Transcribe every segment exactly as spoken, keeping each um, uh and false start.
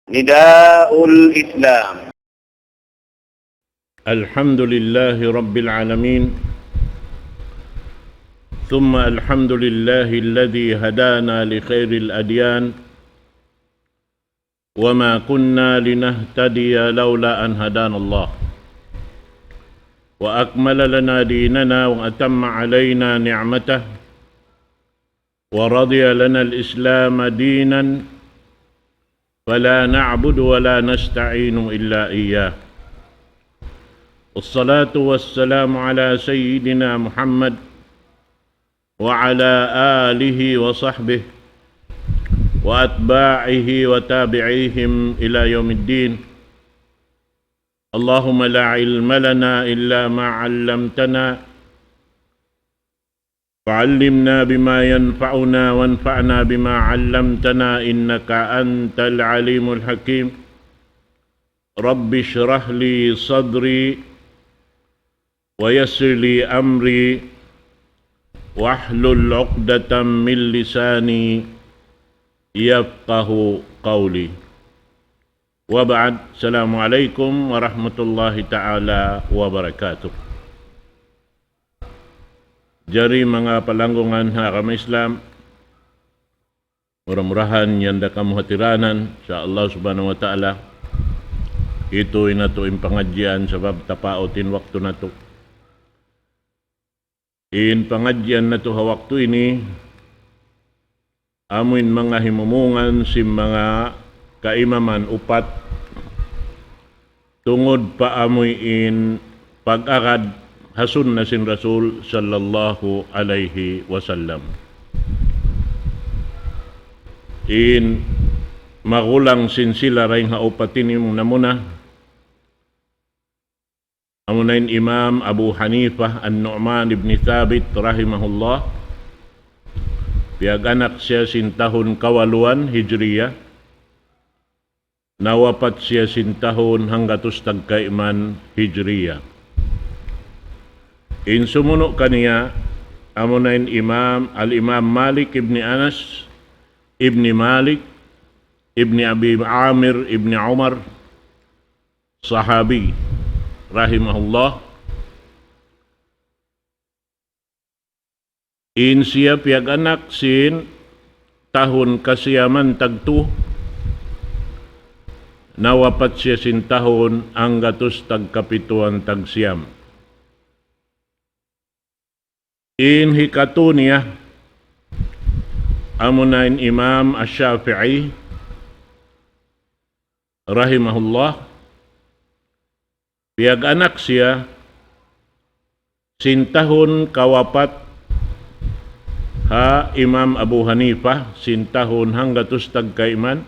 نداء الإسلام. الحمد لله رب العالمين، ثم الحمد لله الذي هدانا لخير الأديان، وما كنا لنهتدي لولا أن هدانا الله، وأكمل لنا ديننا وأتم علينا نعمته، ورضي لنا الإسلام دينا، فلا نعبد ولا نستعين إلا إياه. والصلاة والسلام على سيدنا محمد وعلى آله وصحبه وأتباعه وتابعيهم إلى يوم الدين. اللهم لا علم لنا إلا ما علمتنا، فعلمنا بما ينفعنا وانفعنا بما علمتنا إنك أنت العليم الحكيم. رب اشرح لي صدري ويسر لي أمري واحلل عقدة من لساني يفقه قولي. وبعد، السلام عليكم ورحمة الله تعالى وبركاته. Jari manga palanggungan ha agama Islam, mura-murahan yan da kamu hatiranan, insya Allah subhanahu wa ta'ala. Itu in atu in pangadjian sabab tapaut in waktu natu'. In pangadjian natu' ha waktu ini, amuin manga himumungan sin manga kaimaman upat, tungud pa amuin pag-agad ha sunna sin Rasul sallallahu alayhi wasallam. In magulang sin sila dayn ha upat ini muna-muna, amuna in Imam Abu Hanifa An-Nu'man ibn Thabit rahimahullah. Piyag-anak siya sin tahun kawaluan Hijriya. Nawapat siya sin tahun hanggatus tagkaiman Hijriya. In sumunu' kaniya, amuna in Imam, Al-Imam Malik ibn Anas ibn Malik ibn Abi Amir ibn Umar, sahabi, rahimahullah. In siya piyag-anak sin tahun kasiyaman tagtu, nawapat siya sin tahun hanggatus tagkapituan tagsiyam. In hikatu niya, amuna in Imam Ash-Shafi'i, rahimahullah, piyag-anak siya sin tahun kawapat ha Imam Abu Hanifa, sin tahun hanggatus tagkaiman,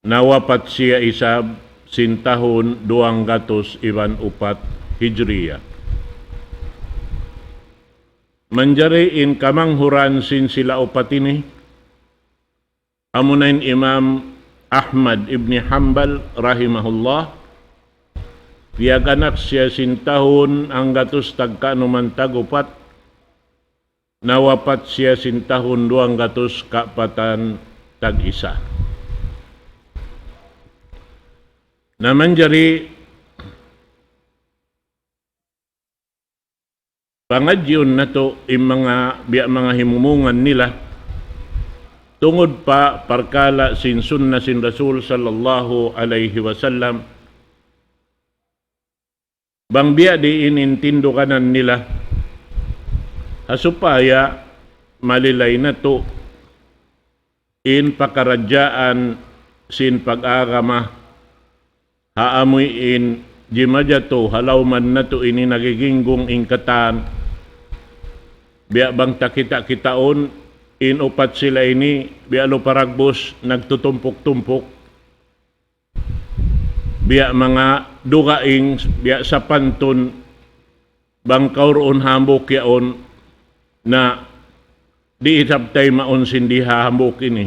nawapat siya isab sin tahun duwanggatus iban upat Hijriya. Manjari in kamanghuran sin sila upat ini, amuna in Imam Ahmad ibn Hanbal rahimahullah, piyag-anak siya sin tahun hanggatus tagkanuman tagupat, nawapat siya sin tahun duwanggatus kaapatan tag-isa. Na manjari pangadjiun natu' in manga, biya' manga himumungan nila, tungud pa parkala' sin sunna sin Rasul sallallahu alayhi wasallam. Bang biya' diin in tinduganan nila, ha supaya malilay natu' in pakaradjaan sin pag-agama, ha amuin jimajatu ha lawman natu' ini nagiginggung in katan. Biya' bang ta kita-kitaun, in upat sila ini, biya' lupa dagbus, nagtutumpuk-tumpuk. Biya' manga dugaing, biya' sapantun, bang kaw duun hambuuk yaun, na di' isab taymaun sin di ha hambuuk ini.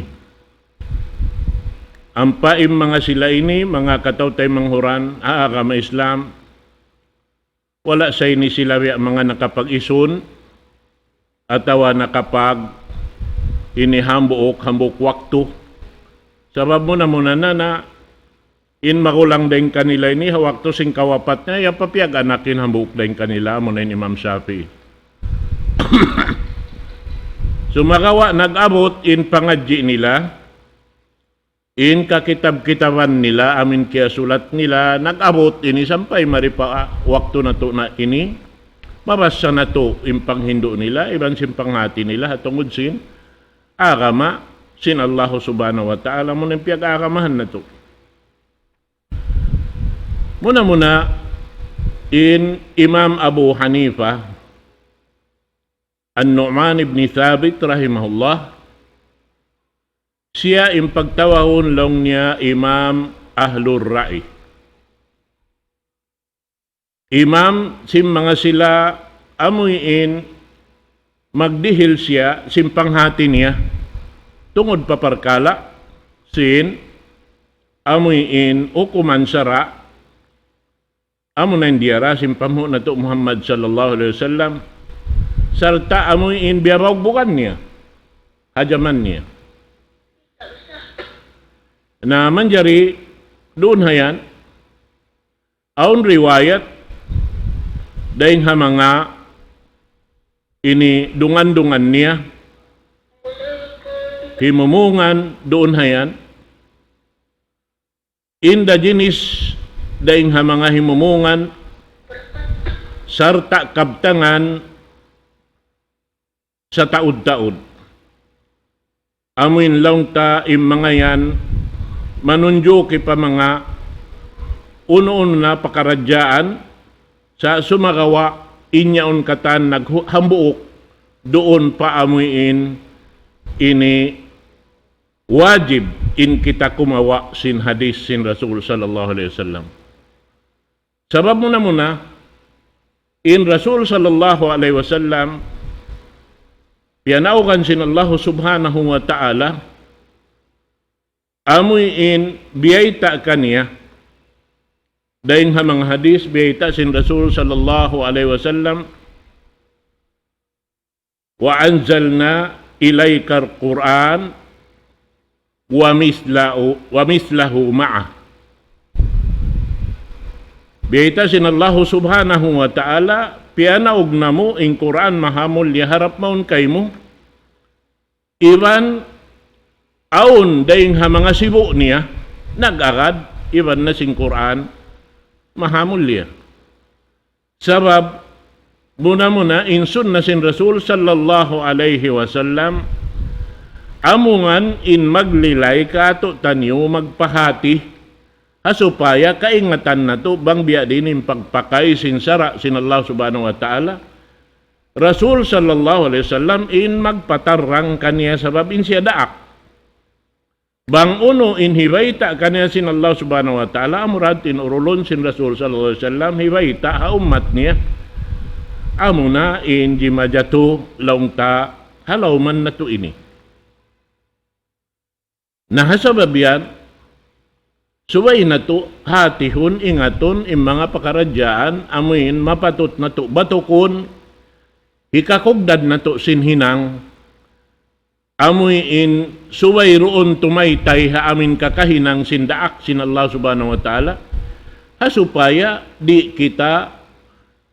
Ampa in manga sila ini, manga kataw-taymanghuran ha agama Islam, wala' sa ini sila biya' manga nakapag-isun, atawa nakapag ini hambuuk, hambuuk waktu, Sabab muna-muna na, na in magulang dayn kanila ini, ha waktu sin kawapat niya, ya pa piyag-anak in hambuuk dayn kanila, amuna in Imam Shafi'i. Sumagawa' nag-abut in pangadji' nila, in kakitab-kitaban nila, amu in kiyasulat nila, nag-abut ini sampay mari pa waktu natu' na ini, mabassa natu' in panghindu' nila, iban sin panghati nila, ha tungud sin agama sin Allahu Subhanahu wa Ta'ala, amuna in piyag-agamahan natu'. Muna-muna, in Imam Abu Hanifa, An-Nu'man ibn Thabit rahimahullah, siya in pagtawagun laung niya Imam Ahlur Ra'i. Imam sin manga sila amuin magdihil siya sin panghati niya tungud pa parkala' sin amuin hukuman sara', amuna in diyara sin panghu' natu' Muhammad sallallahu alayhi wasallam, sarta' amuin biyabaugbugan niya ha jaman niya. Na manjari duun hayan, awn riwayat dayn ha manga ini dungan-dungan niya, himumungan duun hayan, inda jinis dayn ha manga himumungan sarta' kabtangan sataud-taud. Amuin laung ta in manga yan manunjuki pa manga unu-unu na pakaradjaan, sa' sumagawa' in yaun katan naghu-, hambuuk duun pa amuin ini wajib in kita kumawa' sin hadith sin Rasul sallallahu alayhi wasallam. Sabab muna-muna, in Rasul sallallahu alayhi wasallam, piyanaugan sin Allahu Subhanahu wa Ta'ala, amuin biyayta' kaniya, dayn ha manga hadith biyayta' sin Rasul sallallahu alayhi wasallam, وأنزلنا إليك القرآن ومثله، ومثله معه. Biyayta' sin Allahu Subhanahu wa Ta'ala, piyanaug namu' in Qur'an mahamulliya harap mawn kaymu. Iban awn dayn ha manga sibu' niya, nag-agad, iban na sin Qur'an mahamulliya. Sabab, muna-muna in sunna sin Rasul sallallahu alayhi wasallam, amuin maglilay kātu'niyu magpahāti, ha supaya kaingatan natu' bang biya' diin in pagpakay sin sara' sin Allah Subhanahu wa Ta'ala. Rasul sallallahu alayhi wasallam in magpatarrang kaniya sabab in siya daak. Bang unu in hibayta' kaniya sin Allah Subhanahu wa Ta'ala, amura in urulun sin Rasul sallallahu alayhi wasallam, hibayta' ha ummat niya. Amuna in jimajatu laung ta ha lawm natu' ini. Na ha sabab yan, subay natu' hātihun, ingatun, in manga pakaradjaan, amuin mapatut natu' batukun, hikakugdan natu' sin hinang, amuin subay duun tumaytay ha amuin kakahinang sin daak sin Allah Subhanahu wa Ta'ala, ha supaya di' kita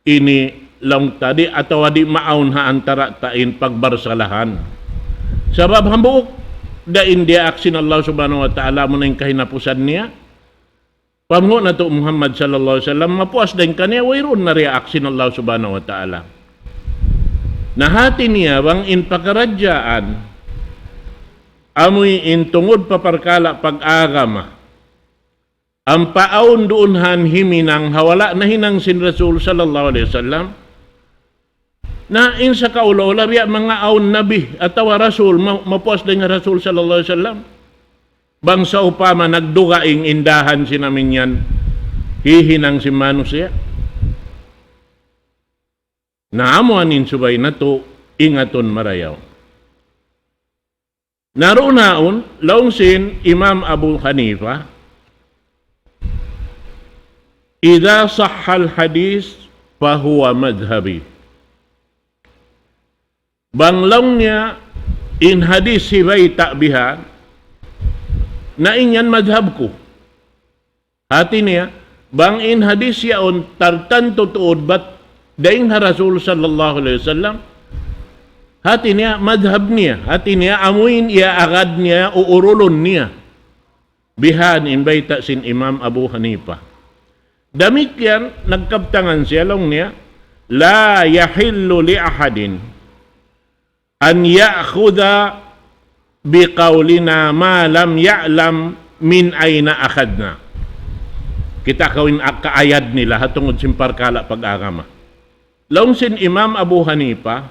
ini laung ta di' atawa di' maawn ha antara ta in pagbarsalahan. Sabab hambuuk da in diyaak sin Allah Subhanahu wa Ta'ala amuna in kahinapusan niya, panghu' natu' Muhammad sallallahu alayhi wasallam, mapuas dayn kaniya, wayruun na diyaak sin Allah Subhanahu wa Ta'ala. Na hāti niya bang in pakaradjaan, amuin tungud pa parkala' pag-agama, ampa awn duun han himinang ha wala' nahinang sin Rasul sallallahu alayhi wasallam, na in sakaula-ula biya' manga awn nabi atawa rasul ma-, mapuas dayn ha Rasul sallallahu alayhi wasallam. Bang sawpama nagdugaing in dahan sin amuin yan hihinang sin manusiya'. Na amu in subay natu' ingatun marayaw. Na duun haun, laung sin Imam Abu Hanifa, إذا صح الحديث فهو مذهبي. Bang laung niya in hadith hibayta' bihan, Na in yan madhab ku. Hati niya, bang in hadith yaun tartantu tuud bat dayn ha Rasul sallallahu alayhi wasallam, hati niya madhab niya, hati niya amuin iyaagad niya, uurulun niya. Bihan in bayta' sin Imam Abu Hanifa. Damikkiyan, nagkabtangan siya laung niya, لا يحل لأحد أن يأخذ بقولنا ما لم يعلم من أين أخذنا. Kita' kaw in ak-, kaayad nila ha tungud sin parkala' pag-agama. Laung sin Imam Abu Hanifa,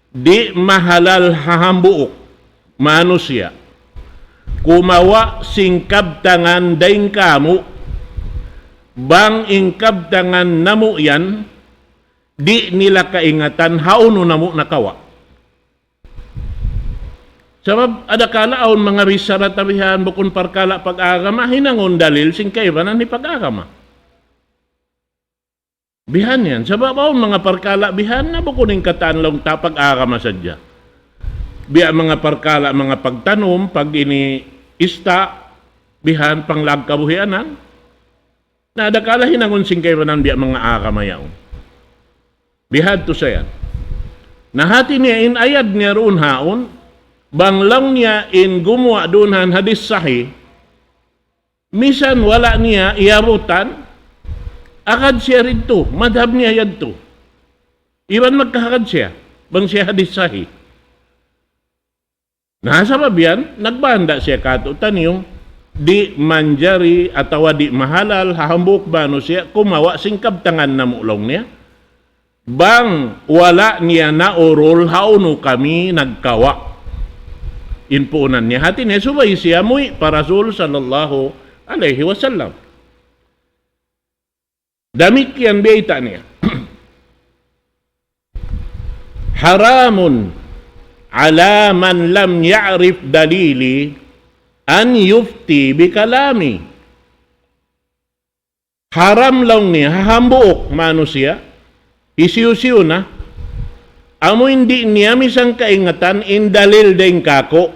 di' mahalal ha hambuuk manusiya' kumawa' sin kabtangan dayn kāmu', bang in kabtangan namu' yan, di' nila kaingatan hawnu namu' nakawa'. Sabab, adakala awn manga bichara ta bihan, bukun parkala' pag-agama, hinangun dalil sin kaibanan hi pag-agama. Bihan yan. Sabab awn manga parkala' bihan na bukun in katan laung ta pag-agama sadja. Biya' manga parkala', manga pagtanum, pag-ini ista', bihan, panglag kabuhianan. Na adakala hinangun sin kaibanan biya' manga agama yaun. Bihadtu sa yan. Na hati niya in ayad niya duun haun, bang laung niya in gumuwa' duun han hadith sahih, misan wala' niya iyabutan, agad siya didtu, madhab niya yadtu. Iban magkahagad siya, bang siya hadith sahih. Na sabab yan, nagbanda' siya kātu'niyu, di' manjari atawa di' mahalal ha hambuuk manusiya' kumawa' sin kabtangan namu' laung niya. Bang wala' niya naurul hawnu kami nagkawa'. In puunan niya. Hati niya subay siya muwi' pa Rasul sallallahu alayhi wasallam. Damikkiyan biyayta' niya. حرام على من لم يعرف دليلي أن يفتي بكلامي. Haram laung niya, ha hambuuk manusiya', hisiyu-siyu na, amu in di' niya misan kaingatan in dalil dayn kāku',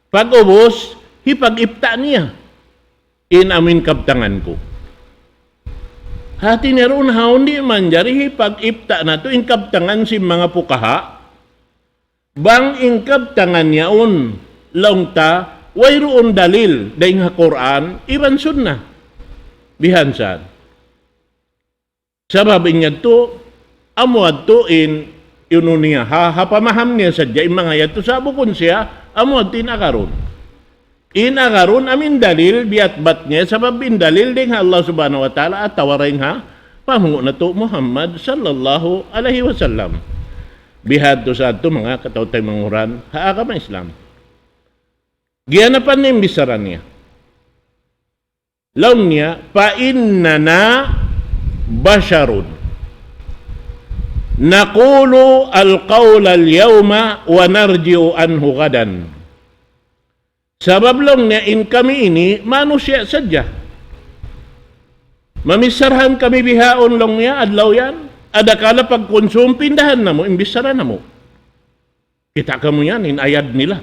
pag'ubus, hipag-ifta' niya in amu in kabtangan ku. Hati niya duun haun di' manjari hipag-ifta' natu' in kabtangan sin manga fuqaha. Bang in kabtangan yaun laung ta, wayruun dalil dayn ha Qur'an iban Sunnah. Bihan sa. Sabab in yadtu, amu yadtu in unu niya, ha, ha pamaham niya sadja in manga yadtu, sa' bukun siya, amu yadtu in agarun. In agarun amu in dalil, biyatbat niya, sabab in dalil dayn ha Allah Subhanahu wa Ta'ala, atawa dayn ha panghu' natu' Muhammad sallallahu alayhi wasallam. Bihadtu sa yadtu manga kataw-taymanghuran ha agama Islam. Giyanapan niya in bichara niya. Laung niya, فإننا بشر نقول القول اليوم ونرجع عنه غدا. Sabab laung niya in kami ini manusiya' sadja. Mamicharahan kami bihaun laung niya adlaw yan. Adakala pagkunsum pindahan namu', in bichara namu'. Kita' kamu yan, in ayad nila.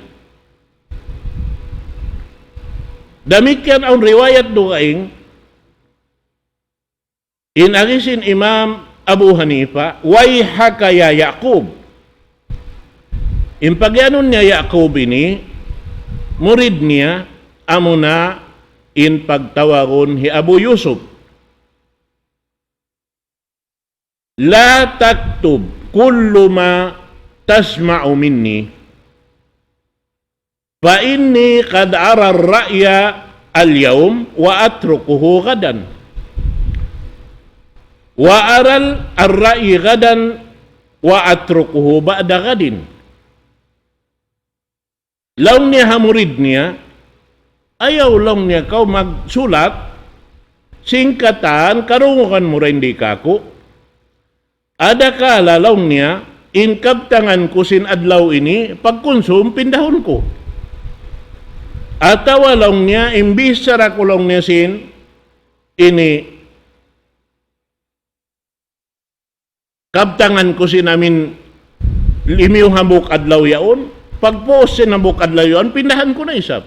Damikkiyan awn riwayat dugaing, in agi sin Imam Abu Hanifa, ويحك يا يعقوب. In pagiyanun niya Ya'qub ini, murid niya, amuna in pagtawagun hi Abu Yusuf. لا تكتب كل ما تسمع مني، فإني قد أرى الرأي اليوم وأتركه غدا، وأرى الرأي غدا وأتركه بعد غد. Laung niya ha murid niya, ayaw laung niya kaw magsulat sin katan karungugan mu dayn di kāku'. Adakala laung niya, in kabtangan ku sin adlaw ini, pagkunsum pindahun ku. Atawa laung niya, in bichara ku laung niya sin ini, kabtangan ku sin amin limiyu hambuuk adlaw yaun, pagpuus sin hambuuk adlaw yaun, pindahan ku na isab.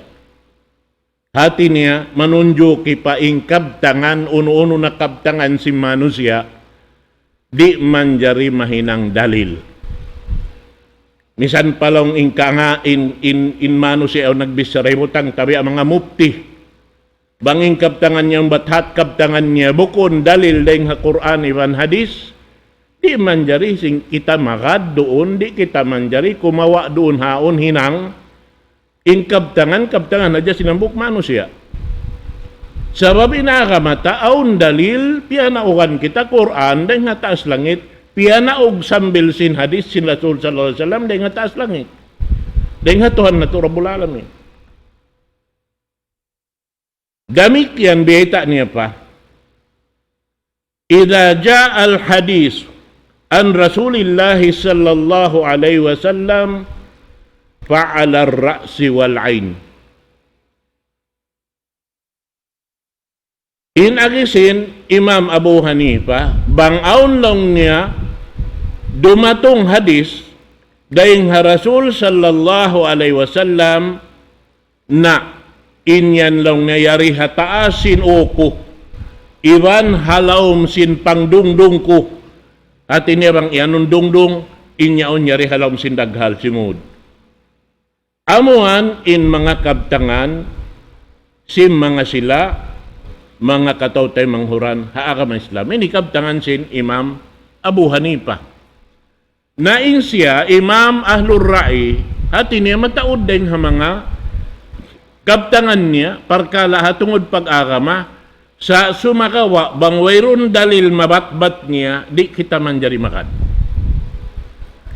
Hati niya, manunjuki pa in kabtangan, unu-unu na kabtangan sin manusiya', di' manjari mahinang dalil. Misan pa laung in kanga-, in, in, in manusiya' awn nagbichara, hibutang ta biya' manga mufti. Bang in kabtangan niya, bat hat kabtangan niya, bukun dalil dayn ha Qur'an iban hadith, di' manjari sin kita magad duun, di' kita manjari kumawa' duun ha awn hinang, in kabtangan, kabtangan hadja sin hambuuk manusiya'. Sabab in agama ta, awn dalil, piyanaugan kita Qur'an dayn ha taas langit, piyanaug sambil sin hadith sin Rasul sallallahu alayhi wasallam dayn ha taas langit. Dayn ha Tuhan natu' Rabbul Alamin. Damikkiyan biyayta' niya pa. إذا جاء الحديث عن رسول الله صلى الله عليه وسلم فعلى الرأس والعين. In agi sin Imam Abu Hanifa, bang awn laung niya dumatung hadith dayn ha Rasul sallallahu alayhi wasallam, na in yan laung niya yari ha taas sin uku, iban ha lawm sin pangdungdung ku. Hati niya bang iyanun dungdung, in yaun yari ha lawm sin daghal simud. Amuan in manga kabtangan sin manga sila, manga kataw-taymanghuran ha agama Islam. Ini kabtangan sin Imam Abu Hanifa. Na in siya, Imam Ahlur Ra'i, hati niya mataud dayn ha manga kabtangan niya, parkala' ha tungud pag-agama, sa' sumagawa' bang wayruun dalil mabatbat niya, di' kita manjari magad.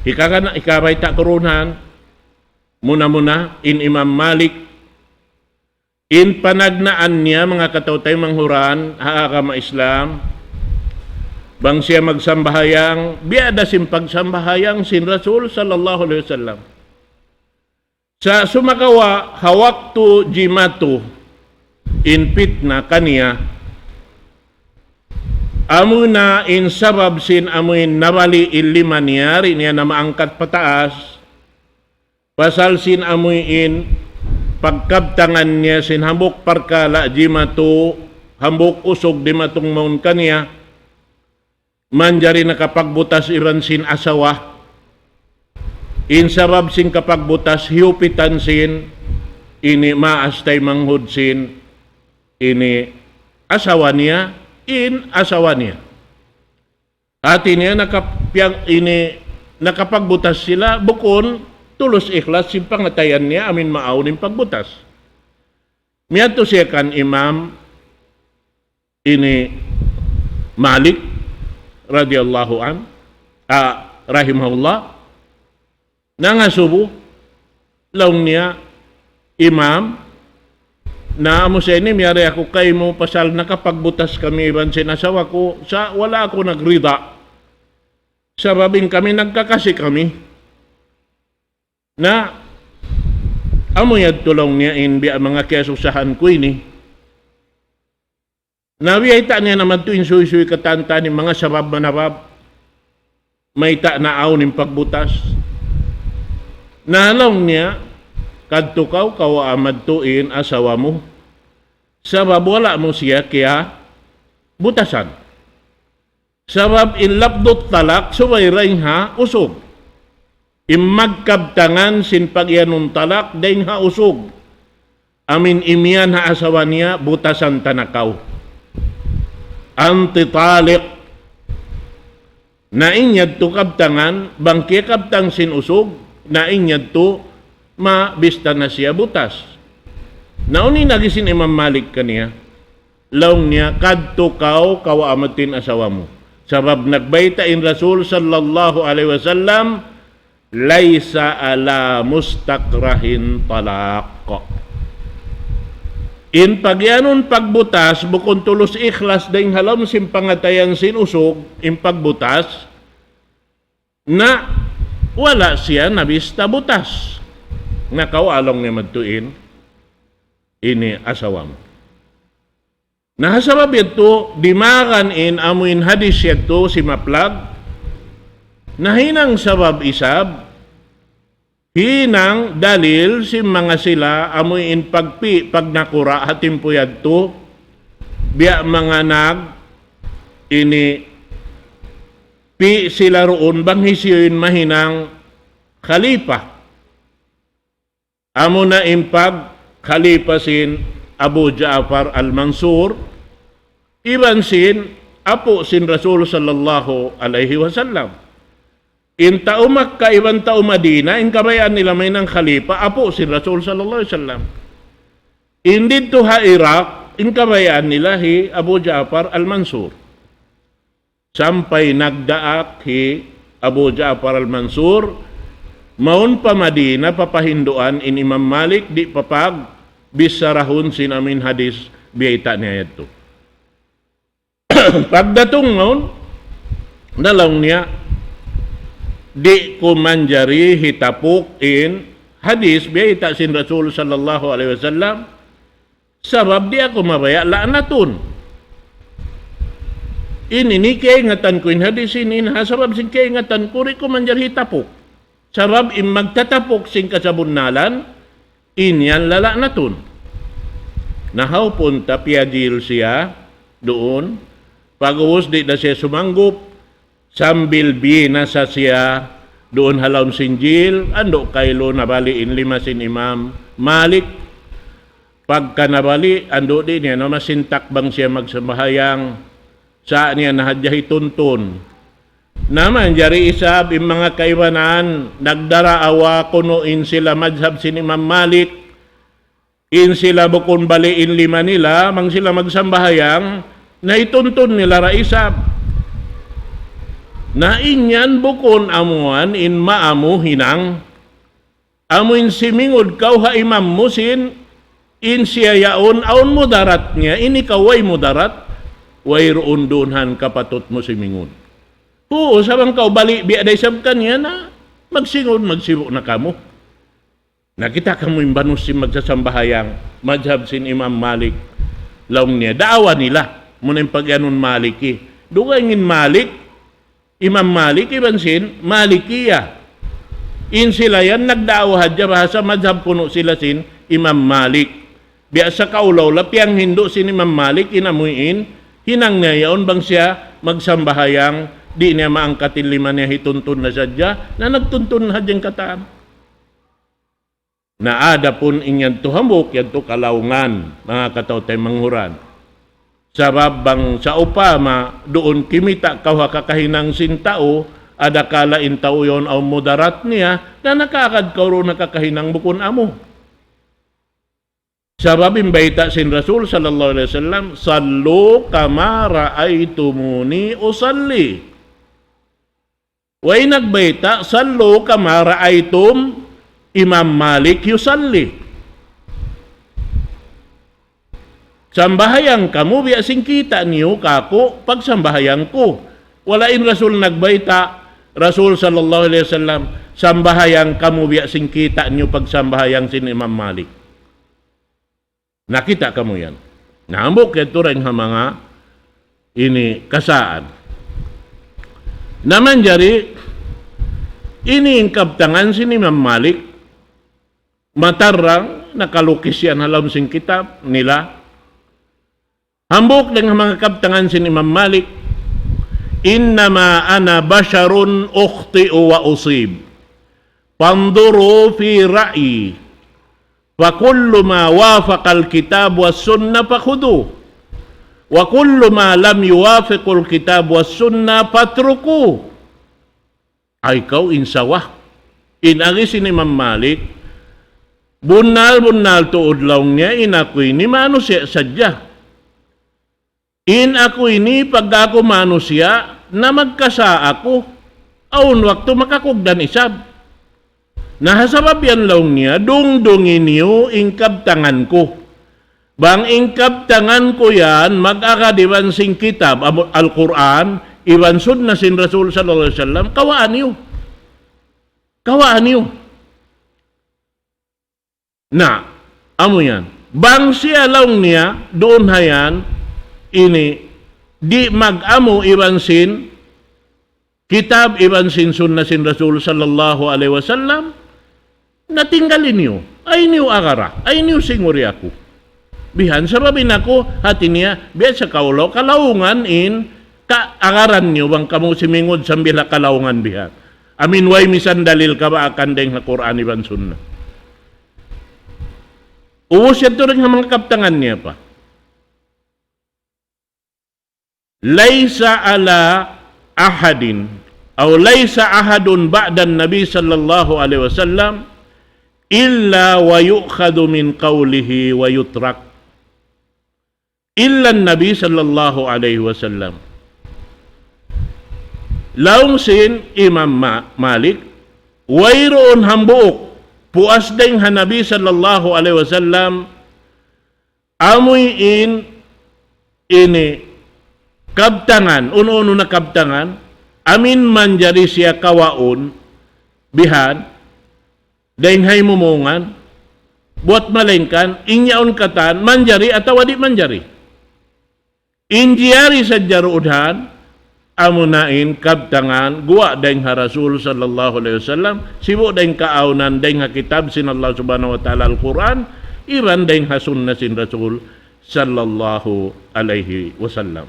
Hikakana, hikabayta' ku duun, muna-muna, in Imam Malik, in panagnaan niya, manga kataw-taymanghuran ha agama Islam, bang siya magsambahayang, biya' da sin pagsambahayang sin Rasul sallallahu alayhi wasallam. Sa' sumagawa' ha waktu jimatu in pitna kaniya, amuna in sabab sin amuin nabali' in lima niya, di' niya na maangkat pataas, pasal sin amuin pagkabtangan niya sin hambuuk parkala' jimatu, hambuuk usug dimatung mawn kaniya, manjari nakapagbutas iban sin asawa. In sabab sin kapagbutas hiyupitan sin ini maas taymanghud sin ini asawa niya, in asawa niya. Hati niya nakap-, piyag-, ini, nakapagbutas sila, bukun tulus ikhlas sin pangatayan niya, amuin maawn in pagbutas. Miyadtu siya kan Imam ini Malik radiyallahu an, ah, rahimahullah. Nangasubu, laung niya, "Imam, na amu sa ini miyari aku kaymu pasal nakapagbutas kami iban sin asawa ku, sa' wala' aku nagrida. Sabab in kami nagkakasi kami. Na, amu yadtu," laung niya, "in biya' manga kiyasusahan ku ini." Na biyayta' niya na madtu in suysuy katan-katan in manga sabab manabab. Mayta' naawn in pagbutas. Na laung niya, "Kadtu kaw, kawa' madtu in asawa mu. Sabab wala' mu siya kiyabutasan." Sabab in lafdut talak subay dayn ha usug. In magkabtangan sin pagiyanun talak dayn ha usug. Amuin imiyan ha asawa niya, "Butasan ta na kaw. Anti talik." Na in yadtu kabtangan, bang kiyakabtang sin usug, na in yadtu mabista na siya butas. Na unu in agi sin Imam Malik kaniya, laung niya, "Kadtu kaw, kawa' madtu in asawa mu. Sabab nagbayta' in Rasul sallallahu alayhi wasallam, ليس على مستكره طلاق." In pagiyanun pagbutas, bukun tulus ikhlas dayn ha lawm sin pangatayan sin usug, in pagbutas, na wala' siya nabista butas. Na kaw, laung niya, madtu in ini asawa mu. Na ha sabab yadtu, dimagan in amuin hadis yadtu simaplag, nahinang sabab isab, Hinang dalil sin manga sila amu in pagpi' pagnakura' ha timpu yadtu, biya' manga nag ini pi' sila duun bang hisiyu in mahinang khalifa. Amu na in pag khalifa sin Abu Ja'far al-Mansur, iban sin apu' sin Rasul sallallahu alayhi wasallam. In tau Makkah iban tau Madinah, in kabayaan nila mahinang khalifa, apu' sin Rasul sallallahu alayhi wasallam. In didtu ha Iraq, in kabayaan nila hi Abu Ja'far al-Mansur. Sampay nagdaak hi Abu Ja'far al-Mansur, mawn pa Madinah, papahinduan in Imam Malik, di' papagbissarahun sin amu in hadis biyayta' niya yadtu. Pagdatung mawn, laung niya, di' ku manjari hitapuk in hadis biyayta' sin Rasul sallallahu alayhi wasallam, sabab di' aku mabaya' la'natun. Ini, ini kaingatan ku in hadis ini, ha sabab sin kaingatan ku, di' ku manjari hitapuk. Sabab in magtatapuk sin kasabunnalan, in yan lala'natun. Na hawpun ta piyajil siya duun, pag'ubus di' da siya sumanggup, sambil binasa siya duun ha lawm sin jil, andu' kailu nabali' in lima sin Imam Malik. Pagka nabali', andu' di' niya na masintak bang siya magsambahayang, sa' niya na hadja hituntun. Na manjari isab in manga kaibanan, nagdaraawa kunu' in sila madhab sin Imam Malik, in sila bukun bali' in lima nila, bang sila magsambahayang, na hituntun nila da isab. Na in yan bukun amuan in maamu hinang. Amu in simingud kaw ha imam mu sin, in siya yaun, awn mudarat niya, in ikaw way mudarat, wayruun duun han kapatut mu simingud. Uu, sa' bang kaw bali' biya' da isab kaniya na, magsingud, magsibu' na kamu. Na kita' kamu in banus sin magsasambahayang, madhab sin Imam Malik, laung niya, daawa nila, muna in pag-iyanun Maliki. Dugaing in Malik, Imam Malik iban sin Malikiya. In sila yan nagdaawa hadja bahasa madhab kunu' sila sin Imam Malik. Biya' sa kaulaw la piyanghindu' sin Imam Malik in amuin hinang niya yaun bang siya magsambahayang, di' niya maangkat in lima niya, hituntun na sadja, na nagtuntun na hadja in katan. Na adapun in yadtu hambuuk yadtu kalaungan, manga kataw-taymanghuran. Sabab bang sawpama duun kimita' kaw ha kakahinang sin tau, adakala in tau yaun awn mudarat niya, na nakaagad kaw duun ha kakahinang bukun amu. Sabab in bayta' sin Rasul sallallahu alayhi wasallam, صلوا كما رأيتموني أصلي. Way nagbayta', صلوا كما رأيتم Imam Malik يصلي. Sambahayang kamu biya' sin kita' niyu kāku' pagsambahayang ku. Wala' in Rasul nagbayta', Rasul sallallahu alayhi wasallam, sambahayang kamu biya' sin kita' niyu pagsambahayang sin Imam Malik. Nakita' kamu yan. Na hambuuk yadtu dayn ha manga ini kasaan. Na manjari, ini in kabtangan sin Imam Malik, matarrang, nakalukis yan ha lawm sin kitab nila. Hambuuk dayn ha manga kabtangan sin Imam Malik, إنما أنا بشر أخطئ وأصيب. فانظروا في رأيي، فكل ما وافق الكتاب والسنة فخذوه، وكل ما لم يوافق الكتاب والسنة فاتركوه. Ay kaw in sawa. In agi sin Imam Malik, bunnal-bunnal tuud laung niya, in aku ini manusiya' sadja. In aku ini, pagga aku manusiya', na magkasā aku, awn waktu makakugdan isab. Na ha sabab yan laung niya, dungdungi niyu in kabtangan ku. Bang in kabtangan ku yan, mag-agad iban sin kitab, Abu-, Al-Qur'an, iban sunna sin Rasul sallallahu alayhi wasallam, kawaa niyu. Kawaa niyu. Na, amu yan. Bang siya laung niya, duun ha yan, ini, di' mag-amu iban sin kitab iban sin sunna sin Rasul sallallahu alayhi wasallam, Na tinggali niyu. Ayaw niyu agara. Ayaw niyu singuri aku. Bihan sabab in aku, hati niya, biya' sa kaw laung, kalaungan in kaagaran niyu bang kamu simingud sambil ha kalaungan bihan. Amu in way misan dalil kabaakan dayng ha Qur'an iban Sunnah. Ubus yadtu dayng ha manga kabtangan niya pa. ليس على أحد أو ليس أحد بعد النبي صلى الله عليه وسلم إلا ويؤخذ من قوله ويترك إلا النبي صلى الله عليه وسلم. Laung sin Imam Ma-, Malik, wayruun hambuuk puas dayng ha Nabi sallallahu alayhi wasallam, amuin ini kabtangan, unu-unu na kabtangan, amuin manjari siya kawaun, bihan, dayng ha imumungan, buwat malaingkan, in yaun katan, manjari atawa di' manjari. In jari sadja duun, amuna in kabtangan, guwa' dayng ha Rasul sallallahu alayhi wasallam, sibu' dayng kaawnan dayng ha kitab sin Allah subhanahu wa ta'ala Al-Qur'an, iban dayng ha sunna sin Rasul sallallahu alayhi wasallam.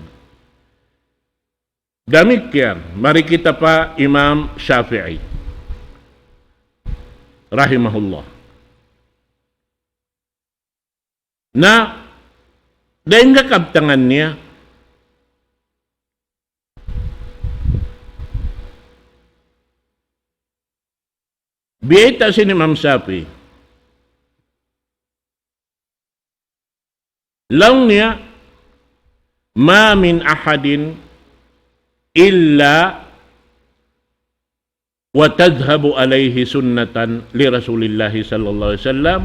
Damikkiyan, mari kita pa Imam Shafi'i rahimahullah. Na, dayng ha kabtangan niya, biyayta' sin Imam Shafi'i. Laung niya, ما من أحد إلا وتذهب عليه سنة لرسول الله صلى الله عليه وسلم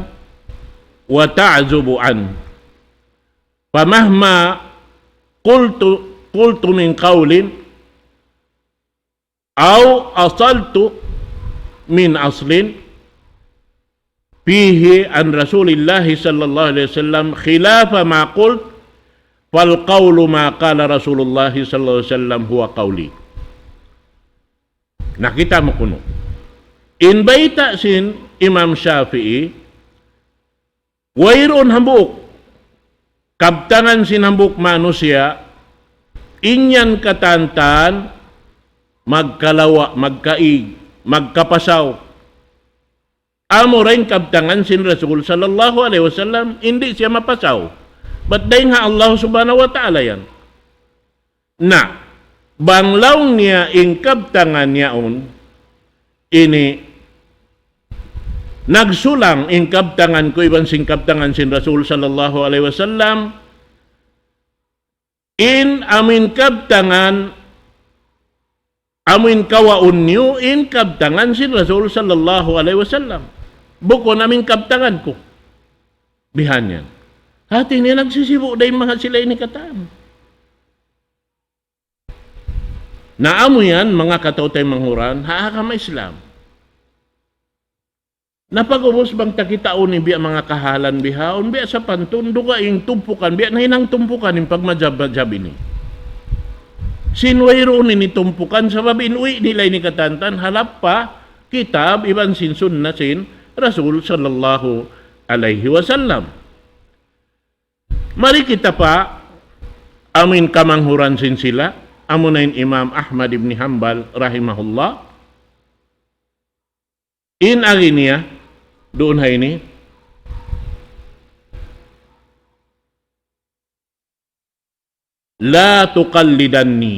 وتعزب عنه. فمهما قلت، قلت من قول أو أصلت من أصل فيه عن رسول الله صلى الله عليه وسلم خلاف ما قلت، فالقول ما قال رسول الله صلى الله عليه وسلم هو قولي. Na kita' mu kunu'. In bayta' sin Imam Shafi'i, wayruun hambuuk kabtangan sin hambuuk manusiya', in yan katantan magkalawa', magkaig, magkapasaw. Amura in kabtangan sin Rasul sallallahu alayhi wasallam, di' siya mapasaw. Bat dayng ha Allah subhanahu wa ta'ala yan. Na, bang laung niya in kabtangan yaun, ini nagsulang in kabtangan ku iban sin kabtangan sin Rasul sallallahu alayhi wasallam, in amuin kabtangan, amuin kawaun niyu, in kabtangan sin Rasul sallallahu alayhi wasallam. Bukun amuin kabtangan ku. Bihan yan. Hati niya nagsisibu' da in manga sila ini katan. Na amu yan, manga kataw-taymanghuran, ha agama Islam. Na pag'ubus bang ta kitaun in biya' manga kahalan bihaun, biya' sapantun, dugaing tumpukan, biya' nahinang tumpukan in pagmadjab-madjab ini. Sin wayruun ini tumpukan, sabab in uwi' nila ini katantan, halap pa kitab iban sin sunna sin Rasul sallallahu alayhi wasallam. Mari kita pa amuin kamanghuran sin sila, amuna in Imam Ahmad ibn Hanbal rahimahullah. In agi niya, duun ha ini, لا تقلدني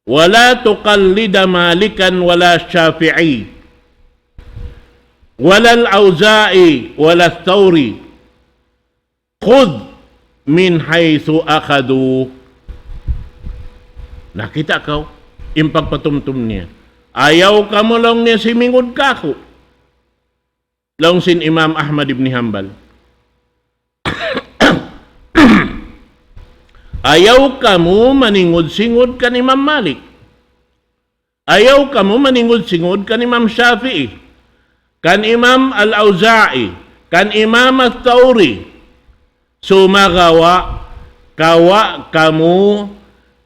ولا تقلد مالكا ولا الشافعي ولا الأوزاعي ولا الثوري. خذ من حيث أخذوا. Na, kita' kaw, in pagpatumtum niya. Ayaw kamu laung niya simingud kāku'. Laung sin Imam Ahmad ibn Hanbal. Ayaw kamu maningud-singud kan Imam Malik. Ayaw kamu maningud-singud kan Imam Shafi'i, kan Imam Al-Awza'i, kan Imam Al-Thawri. Sumagawa', kawa' kamu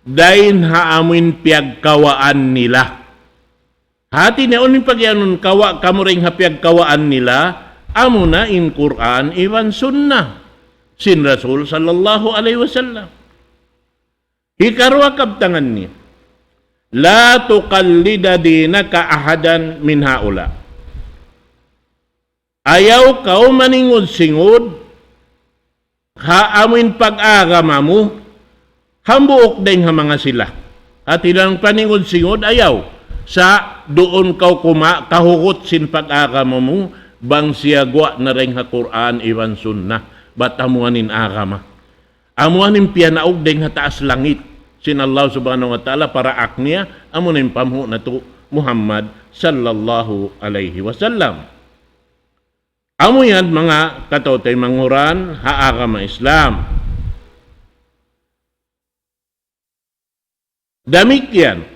dayn ha amuin piyagkawaan nila. Hati niya unu in pagiyanun kawa' kamu dayn ha piyagkawaan nila, amuna in Qur'an iban Sunnah sin Rasul sallallahu alayhi wasallam. Hikaruwa kabtangan niya, لا تقلد دينك أحدا من هؤلاء. Ayaw kaw maningud-singud ha amuin pag-agama mu, hambuuk dayn ha manga sila. Hati niya in paningud-singud ayaw. Sa' duun kaw kuma kahugut sin pag-agama mu, bang siya guwa' na dayn ha Qur'an iban Sunnah, bat amuin agama. Amuin piyanaug dayn ha taas langit sin Allah Subhanahu wa Ta'ala pa daak niya, amuin panghu' natu' Muhammad sallallahu alayhi wasallam. Amu yan manga kataw-taymanghuran ha agama Islam. Damikkiyan.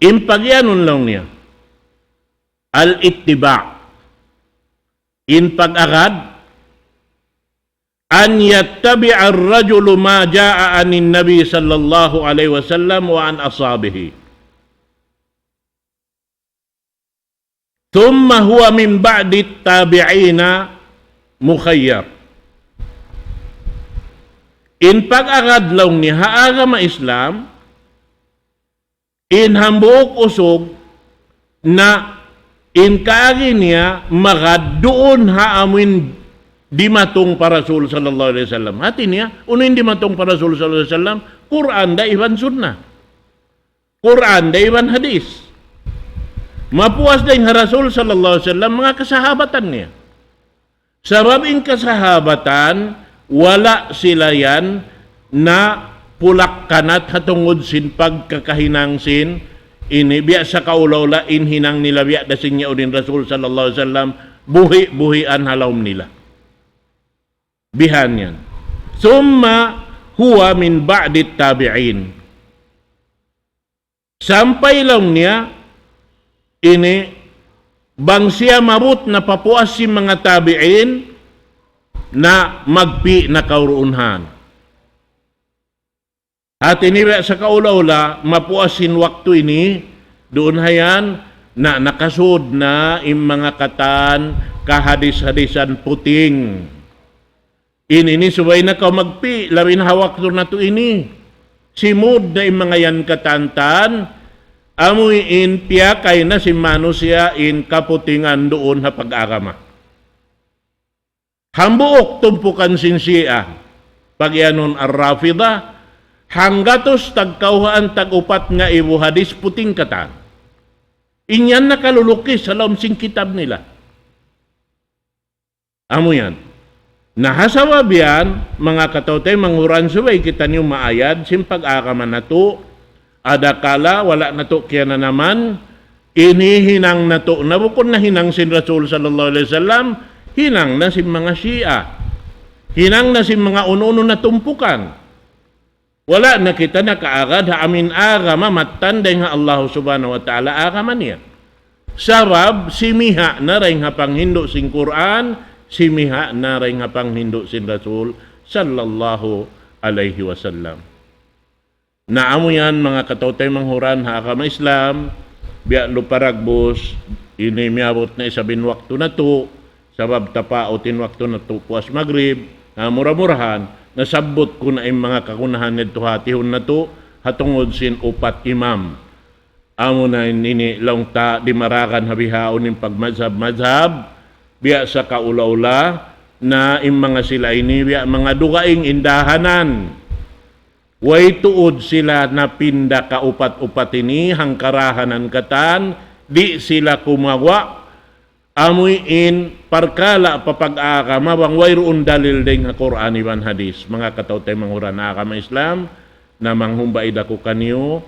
In pagiyanun laung niya, al-ittiba'. In pag-agad, أن يتبع الرجل ما جاء عن النبي صلى الله عليه وسلم وعن أصحابه. ثم هو من بعد التابعين مخير. In pag-agad laung niya ha agama Islam, in hambuuk usug na in kaagi niya magad duun ha amuin dimatung pa Rasul sallallahu alayhi wasallam. Hati niya, unu in dimatung pa Rasul sallallahu alayhi wasallam? Qur'an da iban Sunnah. Qur'an da iban hadith. Mapuas dayn ha Rasul sallallahu alayhi wasallam, manga kasahabatan niya. Sabab in kasahabatan, wala' sila yan napulak-kanat ha tungud sin pagkakahinang sin ini, biya' sa kaula-ula in hinang nila biya' da sin yaun in Rasul sallallahu alayhi wasallam, buhi'-buhian ha lawm nila. Bihan yan. ثم هو من بعد التابعين. Sampay laung niya, ini, bang siya maabut na pa puas sin manga tabi'in, na magpi' na kaw duun han. Hati niya sa kaula-ula, mapuas sin waktu ini, duun ha yan, na nakasud na in manga katan kahadis-hadisan puting. Ini, ini subay na kaw magpi', labi na ha waktu natu' ini. Simud na in manga yan katantan, amuin piyakay na sin manusiya' in kaputingan duun ha pag-agama. Hambuuk tumpukan sin Shia, pagiyanun Ar-Rafidah, hanggatus tagkauhaan tag-upat ngaibu hadis puting katan. In yan nakalulukis ha lawm sin kitab nila. Amu yan. Na ha sabab yan, manga kataw-taymanghuran, subay kitaniyu maayad sin pag-agama natu', adakala wala' natu' kiyananaman, ini hinang natu' na bukun na hinang sin Rasul sallallahu alayhi wasallam, hinang na sin manga Shia. Hinang na sin manga unu-unu na tumpukan. Wala' na kita nakaagad ha amuin agama mattan dayn ha Allah Subhanahu wa Ta'ala agama niya. Sabab simiha' na dayn ha panghindu' sin Qur'an, simiha' na dayn ha panghindu' sin Rasul sallallahu alayhi wasallam. Na amu yan, manga kataw-taymanghuran ha agama Islam, biya' lupa dagbus, ini miyabut na isab in waktu natu', sabab tapaut in waktu natu' puas magrib, na mura-murahan, nasabbut ku na in manga kagunahan yadtu ha tihun natu', ha tungud sin upat imam. Amu na in ini laung ta di' maragan ha bihaun in pagmazhab-mazhab, biya' sa kaula-ula, na in manga sila ini, biya' manga dugaing in dahanan. Way tuud sila napinda kaupat-upat ini, hangkarahanan katan, di' sila kumawa', amuin parkala' pa pag-agama bang wayruun dalil dayn ha Qur'an iban hadis, manga kataw-taymanghuran agama Islam, na manghumbaid aku kaniyu,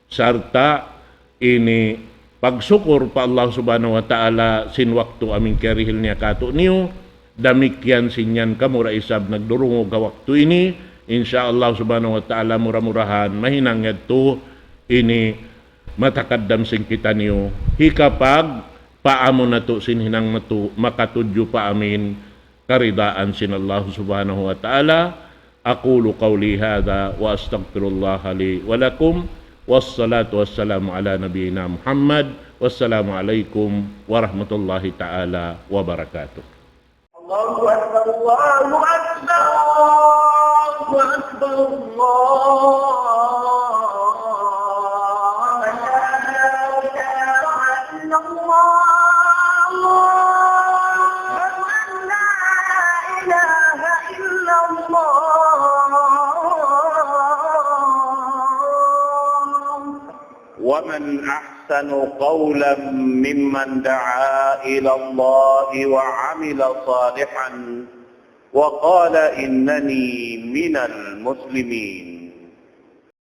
sarta' ini pagsukur pa Allah Subhanahu wa Ta'ala sin waktu amuin kiyarihil niya kātu'niyu, damikkiyan sin yan kamu da isab nagdurungug ha waktu ini, insya Allah Subhanahu wa Ta'ala mura-murahan mahinang yadtu ini matakaddam sin kitaniyu, hikapagpaamu natu' sin hinang natu' makatudju pa amuin karidaan sin Allah Subhanahu wa Ta'ala, أقول قولي هذا وأستغفر الله لي ولكم، والصلاة والسلام على نبينا محمد، والسلام عليكم ورحمة الله تعالى وبركاته. الله أكبر، الله أكبر، الله أكبر، الله أكبر. أشهد أن لا إله إلا الله. أشهد أن لا إله إلا الله. ومن أحسن قولا ممن دعا إلى الله وعمل صالحا وقال إنني من المسلمين.